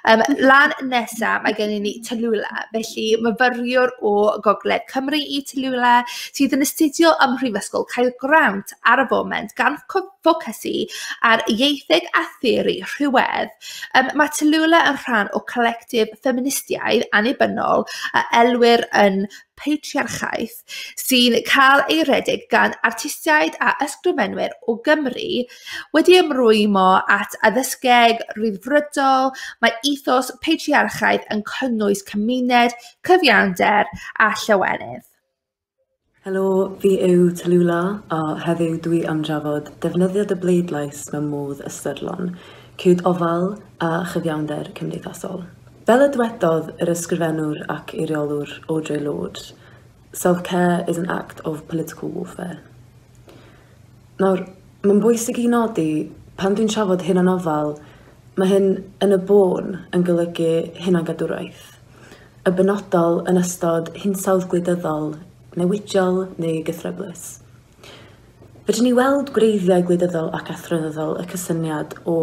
Lan nesa, mae gennym ni Tallulah, felly myfyriwr o Gogledd Cymru i Tallulah, sydd yn astudio ym Mhrifysgol Caergrawnt ar y foment, gan ffocysu ar ieitheg a theori rhywedd. Mae Tallulah yn rhan o collectif ffeministiaidd annibynnol a elwir yn Patriarchaeth, sy'n cael ei redeg gan artistiaid a ysgrifenwyr o Gymru wedi ymrwymo at addysgeg ryddfrydol. Mae ethos patriarchaidd yn cynnwys cymuned, cyfiawnder a llawenydd. Helo, fi yw Tallulah a heddiw dwi am drafod defnyddio dy bleidlais mewn modd ystyrlon, cyd ofal a chyfiawnder cymdeithasol. Fel y dwedodd yr ysgrifennwr ac eiriolwr Audre Lorde, "Self-care is an act of political warfare." Nawr, mae'n bwysig i nodi, pan dwi'n trafod hunanofal, mae hyn yn y bôn yn golygu hunangadwraeth, y benodol yn ystod hinsawdd gwleidyddol newidiol neu gythryblus. Fedrwn ni weld gwreiddiau gwleidyddol ac athronyddol y cysyniad o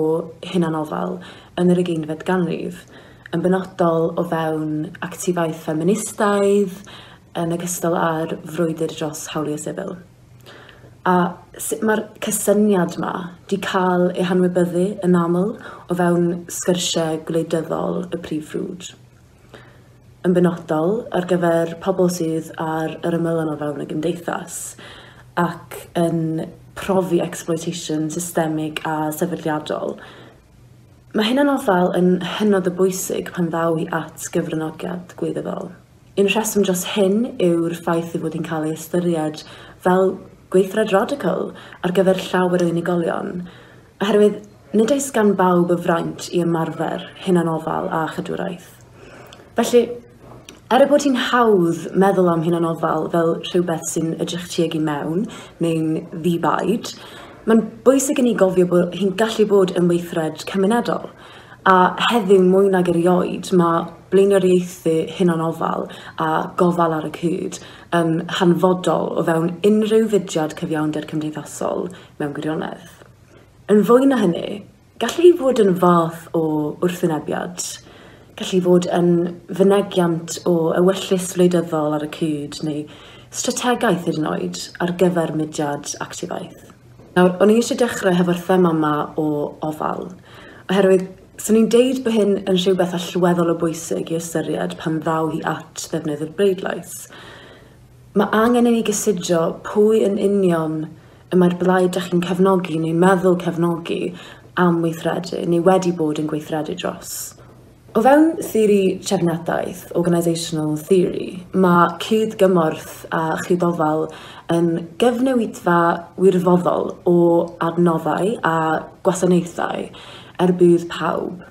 hunanofal yn yr 20fed ganrif, yn benodol o fewn actifaeth ffeministaidd, yn ogystal â'r frwydr dros hawliau sifil. A sut mae'r cysyniad yma 'di cael ei hanwybyddu yn aml o fewn sgyrsiau gwleidyddol y prif ffrwd. Yn benodol ar gyfer pobl sydd ar yr ymylon o fewn y gymdeithas ac yn profi exploitation systemig a sefydliadol. Mae hunanofal yn hynod o bwysig pan ddaw hi at gyfranogiad gwleidyddol. Un rheswm dros hyn yw'r ffaith ei fod hi'n cael ei ystyried fel gweithred radical ar gyfer llawer o unigolion, oherwydd nid oes gan bawb y fraint i ymarfer hunanofal a chadwraeth. Felly, er ei bod hi'n hawdd meddwl am hunanofal fel rhywbeth sy'n edrych tuag i mewn neu'n ddi-baid, mae'n bwysig i ni gofio bod hi'n gallu bod yn weithred cymunedol. A heddiw mwy nag erioed mae blaenoriaethu hunanofal a gofal ar y cyd yn hanfodol o fewn unrhyw fudiad cyfiawnder cymdeithasol mewn gwirionedd. Yn fwy na hynny, gallu hi fod yn fath o wrthwynebiad, gallu fod yn fynegiant o ewyllys wleidyddol ar y cyd neu strategaeth hyd yn oed ar gyfer mudiad actifaeth. Nawr, o'n i eisiau dechrau hefo'r thema yma o ofal, oherwydd swn i'n deud bod hyn yn rhywbeth allweddol o bwysig i ystyried pan ddaw hi at ddefnyddio'r bleidlais. Mae angen i ni gysidro pwy yn union y mae'r blaid dach chi'n cefnogi neu meddwl cefnogi am weithredu neu wedi bod yn gweithredu dros. O fewn theori trefniadaeth, organisational theory, mae cyd-gymorth a chyd-ofal yn gyfnewidfa wirfoddol o adnoddau a gwasanaethau er budd pawb.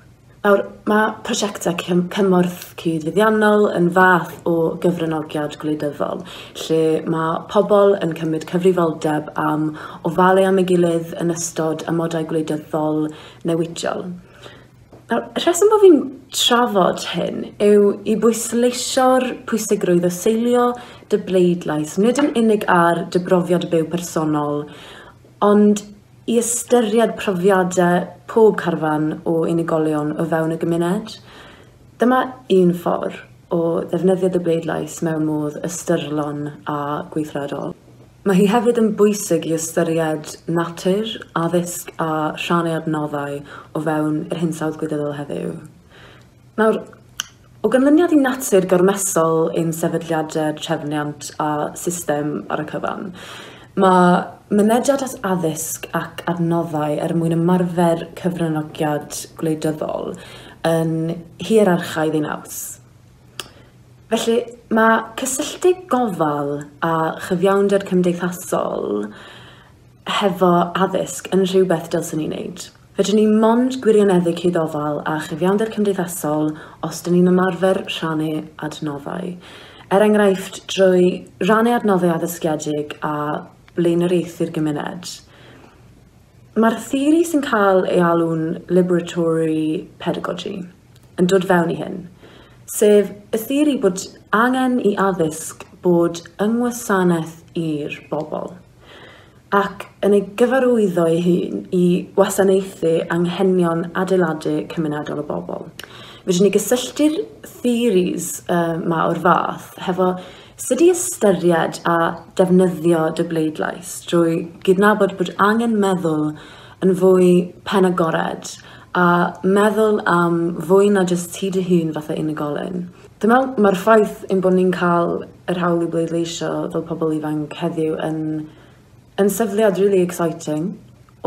Nawr, mae prosiectau cymorth cyd-fuddiannol yn fath o gyfranogiad gwleidyddol, lle mae pobl yn cymryd cyfrifoldeb am ofalu am ei gilydd yn ystod amodau gwleidyddol newidiol. Nawr, y rheswm bod fi'n trafod hyn yw i bwysleisio'r pwysigrwydd o seilio dy bleidlais, nid yn unig ar dy brofiad byw personol, ond i ystyried profiadau pob carfan o unigolion o fewn y gymuned. Dyma un ffordd o ddefnyddio dy bleidlais mewn modd ystyrlon a gweithredol. Mae hi hefyd yn bwysig i ystyried natur, addysg a rhannu adnoddau o fewn yr hinsawdd gwleidyddol heddiw. Nawr, o ganlyniad i natur gormesol ein sefydliadau trefniant a system ar y cyfan, mae mynediad at addysg ac adnoddau er mwyn ymarfer cyfranogiad gwleidyddol yn hierarchaidd ei naws. Felly, mae cysylltu gofal a chyfiawnder cymdeithasol hefo addysg yn rhywbeth dylswn ni wneud. Fedrwn ni mond gwirioneddu cyd-ofal a chyfiawnder cymdeithasol os dyn ni'n ymarfer rhannu adnoddau. Er enghraifft, drwy rannu adnoddau addysgiedig a blaenoriaethu'r gymuned. Mae'r theori sy'n cael ei alw'n liberatory pedagogy yn dod fewn i hyn, sef y theori bod angen i addysg bod yng ngwasanaeth i'r bobl ac yn ei gyfarwyddo ei hun i wasanaethu anghenion adeiladu cymunedol y bobl. Fedrwn ni gysylltu'r theories 'ma o'r fath hefo sut i ystyried a defnyddio dy bleidlais drwy gydnabod bod angen meddwl yn fwy penagored a meddwl am fwy na jyst ti dy hun fatha unigolyn. Dwi'n meddwl mae'r ffaith ein bod ni'n cael yr hawl i bleidleisio fel pobl ifanc heddiw yn yn sefydliad really exciting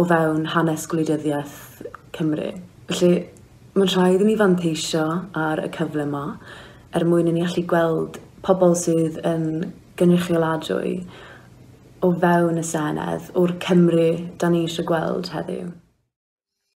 o fewn hanes gwleidyddiaeth Cymru. Felly mae'n rhaid i ni fanteisio ar y cyfle yma er mwyn i ni allu gweld pobl sydd yn gynrychioladwy o fewn y Senedd o'r Cymru da ni eisiau gweld heddiw.